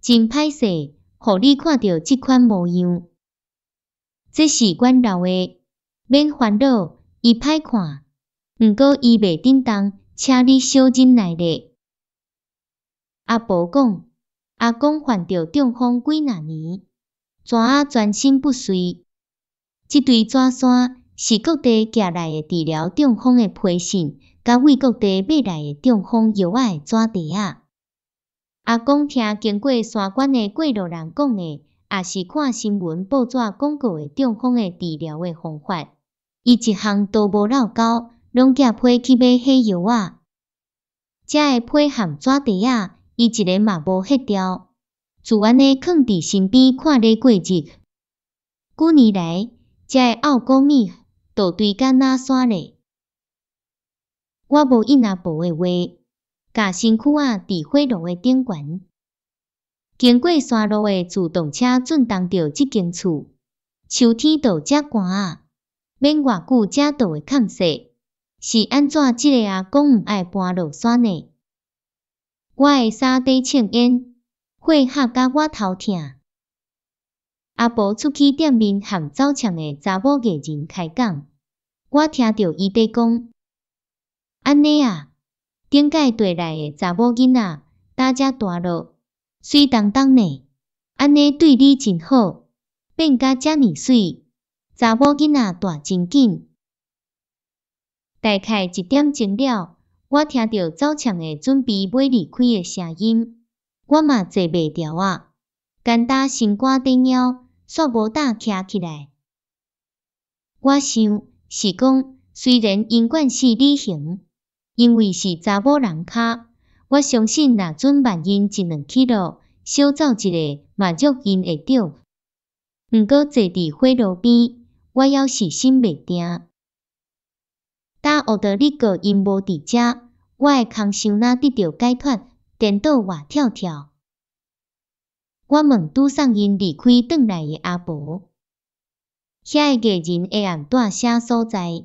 真歹勢，予你看著這款模樣。這是阮留的，免煩惱，伊歹看，毋過伊袂振動，請你小忍耐咧。阿婆講，阿公患著中風幾若年，逝仔全身不遂。這堆紙山是各地寄來的治療中風的批信，佮為各地買來的中風藥仔的紙袋仔。阿公聽經過山關的過路人講的，抑是看新聞報紙廣告的中風的治療的方法，伊一項都無落勾，攏寄批去買彼藥仔。遮的批和紙袋仔，伊一个嘛無彼掉，就按呢囥佇身邊看咧過日。幾年來，遮的漚骨米就堆甲若山咧。我無應阿婆的話，共身軀仔佇火爐的頂懸。經過山路的自動車震動著這間厝，秋天就遮寒仔，免偌久遮就會崁雪。是按怎這个阿公毋愛搬落山呢？我的衫底穿煙，火焕甲我頭疼。阿婆出去店面和走唱的查某藝人開講，我聽著伊佇講，按呢啊，頂擺綴來的查某囡仔，膽遮大囉，媠當當呢，按呢對你真好，變甲遮爾媠，查某囡仔大真緊。大概一點鐘了，我聽著走唱的準備欲離開的聲音，我嘛坐袂牢啊，簡單心肝底貓，煞無膽徛起來。我想是講，雖然𪜶慣勢旅行，因為是查某人跤，我相信若準慢𪜶一兩起落，小走一下嘛足𪜶會著。毋過坐佇火爐邊，我猶是心袂定。今學得你個𪜶無佇遮，我的空想若得著解脫，顛倒活跳跳。我問拄送𪜶離開轉來的阿婆，遐个藝人會暗蹛啥所在？